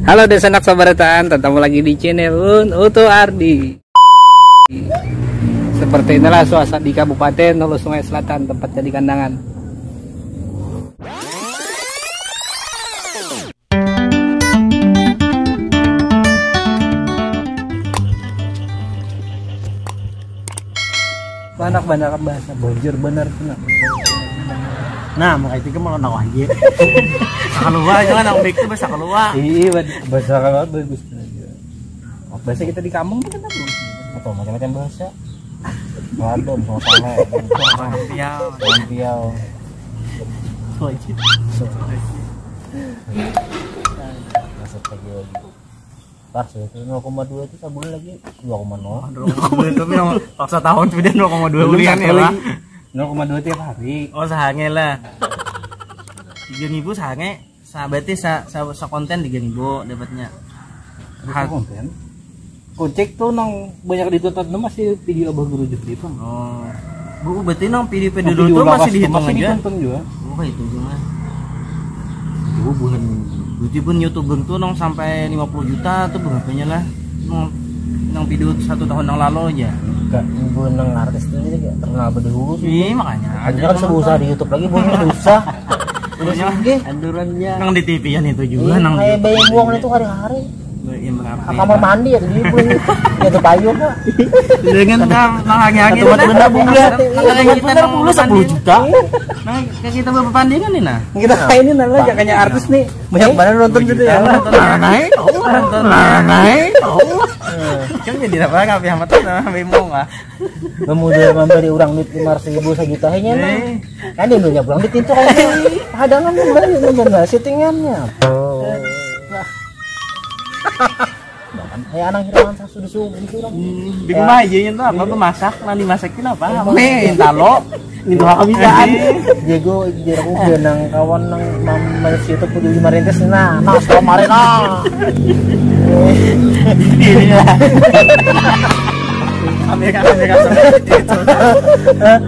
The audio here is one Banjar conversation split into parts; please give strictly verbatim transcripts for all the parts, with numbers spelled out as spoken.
Halo desa anak sabarataan, tetamu lagi di channel Lun Utu Ardi. Seperti inilah suasana di Kabupaten Hulu Sungai Selatan, tempatnya di Kandangan. Anak banyak bahasa bujur bener tuh, nah. Nah, makanya itu malah nak wajib. Keluar jangan, nak baik tuh bahasa keluar. Iya, bahasa keluar bagus bener. Bahasa kita di kampung tuh kan bagus. Atau macam-macam bahasa. Waduh, sama-sama. Orang Piau. Orang Piau. Wajib. Masuk lagi, lagi. Pas itu nol koma dua itu sabulan lagi dua koma nol. Itu memang paksa tahun sudah nol koma dua bulan ya lah. Nol koma dua tiap hari. Oh, sahange lah. Tiga ribu sahange. Sa berarti sa, sa, sa konten tiga ribu dapatnya. Ada konten. Kocek tuh nang banyak ditonton tuh masih video Abah Guru Jepri pang. Oh. Bu, berarti nang video-video dulu tuh masih dihitung aja. Ditonton juga. Oh, kayak itu juga. Itu bulan. Berarti pun YouTuber tuh nang sampai lima puluh juta tuh berapanya lah? Nang, nang video satu tahun yang lalu aja. Enggak, bulan nang artis tuh jadi kayak terkenal berdahulu sih. Iya, makanya. Akhirnya kan sebesar di YouTube lagi, bulan susah. Terus lagi andurannya. Nang di T V-an itu juga, nang kayak bayar uang itu hari-hari. Kamar mandi ya tadi pun. Ya tuh payung kak. Dengan nang angin-angin. Tempat benar bunga. Tempat benar puluh sepuluh juta. Nah, kayak kita berpandingan nih nah. Kita kayak ini nah, jangan artis nih. Banyak banget nonton gitu ya. Nah, naik. Nah, naik. Kan jadi apa nggak pihak mata sama bingung lah. Kemudian memberi orang duit lima ratus ribu sejuta hanya nah. Kan dia punya pulang duit itu kan. Hadangan memberi bener settingannya. Bahkan kayak anak Firman sudah subuh gitu orang. Di rumah aja itu apa tuh masak, nah dimasakin apa? Nih, talo. Itu hak bisaan. Jago, jago benang kawan nang mampir situ kudu lima rintis nah. Nah, setelah kemarin nah. Ini lah. Ambil kan, ambil kan.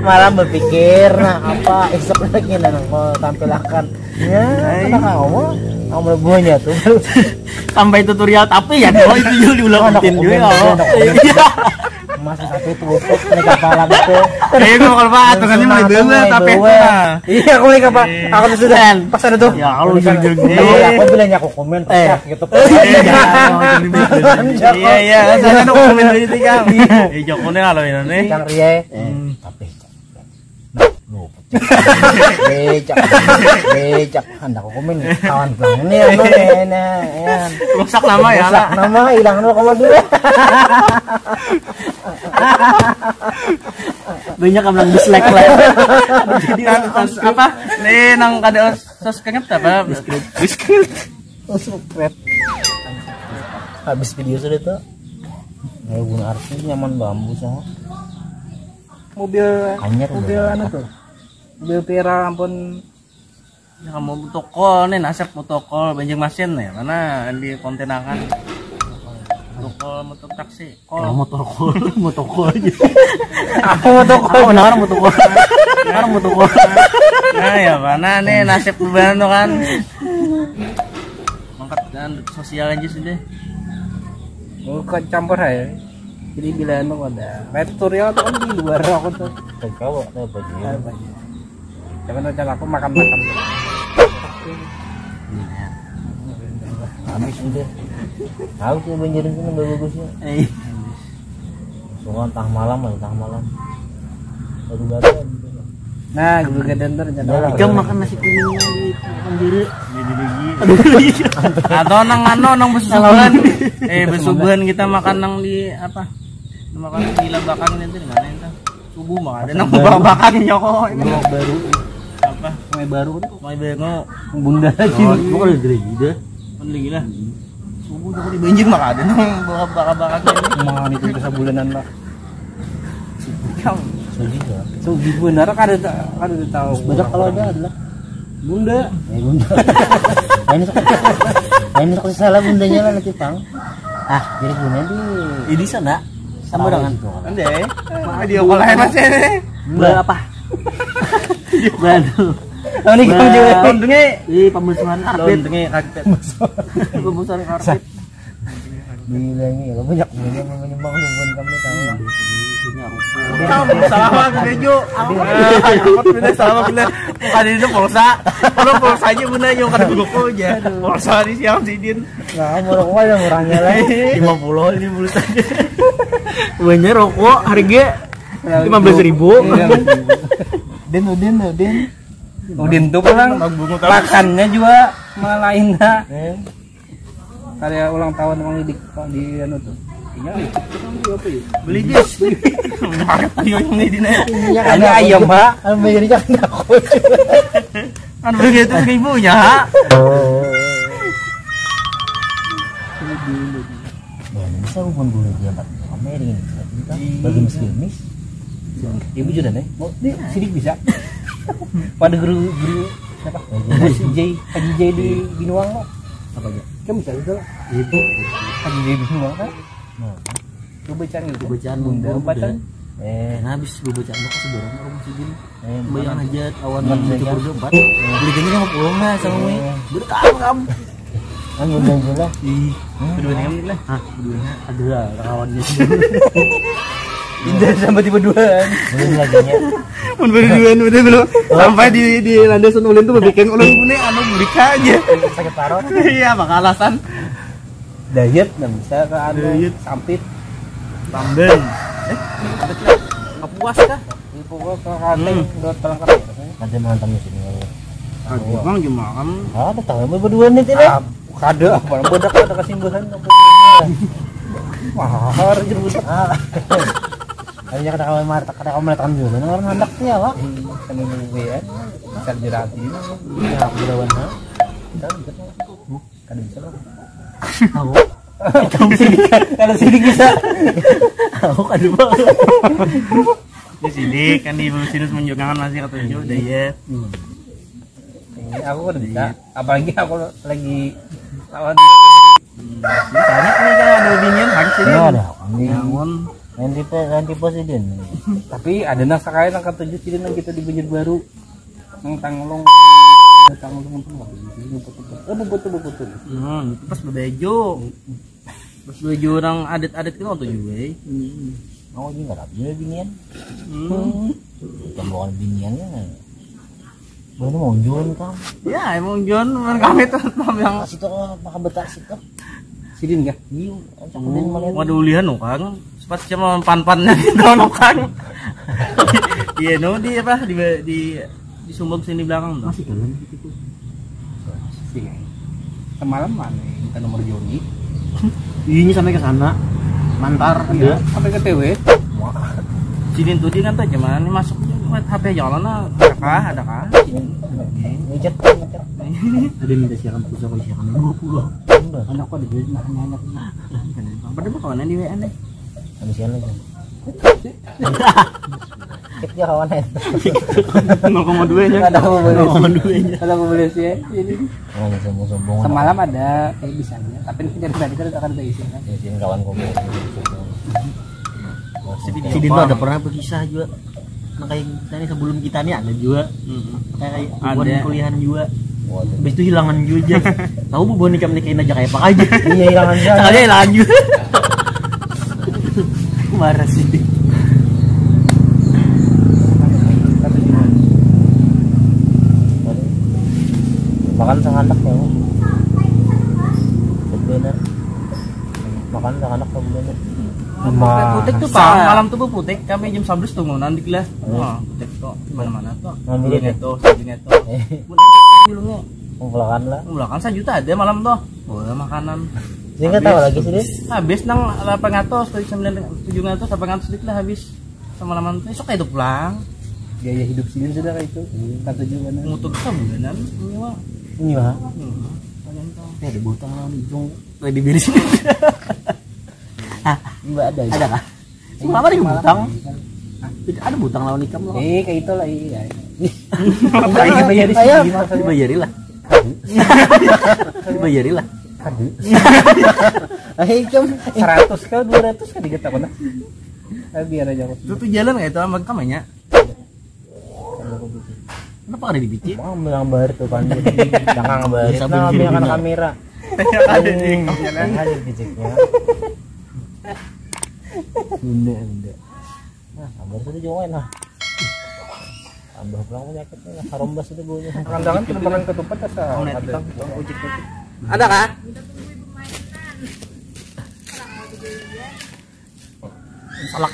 Malam berpikir nah apa esok lagi nah mau tampilakan. Ya, kena kamu, kamu buahnya tuh. Sampai tutorial tapi ya, oh itu juga diulang rutin juga. Iya. Masih satu tutup nih kepala gitu. Eh, gua kalau Pak, tuh kan mulai bawa tapi. Iya, aku mulai kapan? Aku tuh sudah pas ada tuh. Ya, aku jujur. Iya, aku bilang aku komen, eh gitu. Iya, iya, saya ada komen dari tiga. Eh, Joko nih kalau ini nih. Cang Ria. Tapi Nah, lupa. Becak, becak. Hendak aku komen kawan pulang ini ya, ini, ini, ya. Rusak nama ya. Rusak nama, hilang dua koma dua. Banyak yang bilang dislike lah. Jadi apa? Nih nang kada sos kenget apa? Biskuit. Biskuit. Sos kret. Habis video sudah tuh. Ayo guna artis nyaman bambu sah. Mobil, mobil anu tuh, mobil viral ampun. Ya kamu toko nih nasib mau toko Banjarmasin nih mana di kontenakan toko motor taksi kol motor kol motor kol aja. Aku mau toko benar mau toko benar mau toko. Nah ya mana nih nasib beban tuh kan. Mangkat dan sosial aja sudah. Oh, kok campur ya? Jadi bila anu ada kayak tutorial tuh kan di luar aku tuh. Kayak kau ada apa aja? Apa aja? Jangan aja aku makan-makan. Habis udah. Tahu sih banjir itu nambah bagusnya. Eh. Sungai tengah malam aja tengah malam. Baru gagal gitu. Nah, guru gada ntar jangan. Ikam makan nasi kuning di makan diri. Atau nang anu nang besusuhan. Eh besusuhan kita makan nang di apa? Makan di Labakan itu di mana itu? Subuh mah ada nang bakal nyoko ini. Rumah baru. Apa? Rumah baru tuh. Rumah baru. Bunda lagi. Oh, bukan lagi dah. Kan lagi lah. Subuh tuh di banjir mah ada nang bakal bakal ini. Makan itu bisa bulanan lah. Kau. Sugi ya. Sugi benar kada kada tahu. Banyak kalau ada adalah. Bunda. Eh bunda. Lain sok. Lain sok salah bundanya lah nanti pang. Ah, jadi bunda di. Ini sana. Sama dengan. Ande. Video call aja masih ini. Berapa? Baru. Tahun ini kamu juga. Tahun ini. Ih, pembersihan karpet. Tahun ini karpet. Pembersihan karpet. Bilang ini, lo banyak punya menyumbang hubungan kamu sama. Kamu salah aku, Bejo. Aku, aku, aku, salah aku, bukan itu pulsa. Kalau pulsa aja, guna yang kada buku aja. Pulsa di siang sidin. Nah, mau rokok aja murahnya lah. Lima puluh ini mulut aja. Banyak rokok harga lima belas ribu. Iya. Din, Udin, Udin. Udin tuh pulang makannya juga malah lain, ha. Eh. Karya ulang tahun emang di, di anu tuh. Iya, apa ya? Beli jus. Makan tuyul ini di nih. Iya, ada ayam, ha. Anu bayarnya kan aku. Anu beli itu seribunya, ha. Nah, ini saya bukan guru dia, Pak. Kami ini, kita bagi Miss Filmis. Ibu juga nih. Oh, ini sidik bisa. Pada guru, guru siapa? Haji J, Haji J di Binuang, Pak. Apa aja? Kan bisa juga lah. Itu Haji J Binuang kan? Nah, coba cari itu. Coba cari Bunda Bunda Umpatan. Eh, nah, habis gue baca anak sebarang rumah sidin. Eh, bayang aja awan. Iya, baca iya. Berdua empat. Beli gini sama pulang lah sama gue. Iya. Berkam kam. Kan Bunda Jula. Ih, hmm, kedua ini lah. Hah, keduanya ada lah kawannya. Indah sama tiba duaan. Belum lagi nya. Mun berdua udah belum. Sampai di di landasan ulin tuh bikin ulin punya anu bulik aja. Sakit parah. Iya, bakal alasan. Diet, nah, bisa ke anu, diet. Sampit. Tamben. Eh, apa tuh? Nggak puas kah? Di pokok ke kanteng, hmm, dot palang kertas. Ada mantan di sini. Ada bang, cuma kan. Ada tahu yang berdua nih, tidak? Ah, kada, apa yang bedak, ada kesimbahan, apa? Mahar, jemput. Ah. Hanya kada kawan martak, kada kawan martak juga. Nah, orang anak sih ya, Pak. Ini gue ya. Bisa jerati. Ya, aku lawan, ha? Kita gitu. Kada bisa lah. Aku. Kalau sini, kalau sini bisa. Aku kada mau. Di sini kan di sinus menunjukkan masih ketujuh diet. Hmm. Ini aku kada bisa. Diet. Apalagi aku lagi lawan. Hmm. Banyak nih kan ada binian harus ini. Ya, ada. Namun main tipe, main tipe sidin. Tapi ada nang sekali nang ketujuh sidin nang kita di Banjarbaru. Nang Tanglong, Tanglong itu apa sih? Ini betul-betul. Oh, betul-betul. Hmm, itu pas bebejo. Pas bebejo orang adat-adat kan waktu juga. Hmm. Oh, ini nggak rapi ya binian. Hmm. Bukan, bukan binian ya. Bukan mau jual kan? Ya, emang jual, cuman kami tuh yang masih tuh maka betas itu. Sidin kah? Iya, cak sidin malihat. Waduh, ulihan, oh, Kang. Sepat siapa pan-pannya di tahun, oh, Kang. Iya, no, di apa? Di, di, di sumbag sini belakang tuh. Masih dalam gitu tuh. Iya. Semalam mana minta nomor Joni. Iya, ini sampai ke sana. Mantar, iya, sampai ke T W. Wah. Sidin tuh dia kan tuh cuman masuk H P jalan lah. Ada kah? Ada kah? Sidin. Ngechat, ngechat. Ada minta siaran pulsa, kalau siaran dua puluh. Udah. Anak kok ada duit, nah, anak. Pada mau kawanan di W A nih. Habis siaran lagi. Cek dia kawan ya. Nol koma dua nya. Ada mau beli. Nol koma dua nya. Ada mau beli sih ya. Jadi oh, sombong-sombong. Semalam ada, eh, bisa aja. Tapi ini dari tadi kan udah kan terisi kan. Ya, sini kawan kopi. Sidin tuh ada pernah berkisah juga. Nah, kayak kita nih, sebelum kita nih ada juga. Hmm. Kayak, kayak ada. Bubuhan kuliahan juga. Waduh. Habis itu hilangan juga aja. Tahu bubuhan ikam nih kayak aja kayak apa aja. Iya, hilangan juga. Sekali hilangan juga. Marah sih. Makan sanganak ya. Bener. Makan sanganak apa gimana? Sampai putik tuh, Pak. Malam tuh beputik, kami jam sebelas tuh nanti lah. Hmm. Wah, putik tuh di mana-mana tuh. Ngambil itu. Itu, itu. Eh. Mun itu dulunya. Ngumpulakan lah. Ngumpulakan sajuta ada malam tuh. Boleh makanan. Sehingga tahu habis. Lagi sih, Dek. Habis nang delapan ratus, tujuh ratus, sembilan ratus, tujuh ratus, delapan ratus sedikit lah habis. Semalaman tuh, esok kayak itu pulang. Biaya hidup sini sudah kayak itu. Hmm. Kata juga nih. Mutu kita bulanan, ini mah. Ini mah. Hmm. Kalian tahu. Eh, ada butang lah, nih, Jung. Lebih beres. Ah, enggak ada. Ada kah? Semalam ada butang. Ada butang lawan ikam loh. Eh, kayak itu lah, iya. Bayar di sini, dibayari lah. Dibayari lah. Aduh. Ayo, ikam seratus kah, dua ratus kah diget aku nah. Ah, biar aja aku. Itu tuh jalan nggak itu, ambak kamanya? Kenapa kada dipicik? Mau bilang bar tuh kan, jadi jangan bar. Biasa Nah, bunyi bilang bunyi. Kamera. Tadi Yang ada piciknya. Bunda, bunda. Nah, tambah sudah juga nah. Tambah pulang penyakitnya lah. Harombas itu baunya. Kandangan kada makan ketupat asa. Kau lihat Ada. kita, kau ojek tadi. Ada kah? Salak.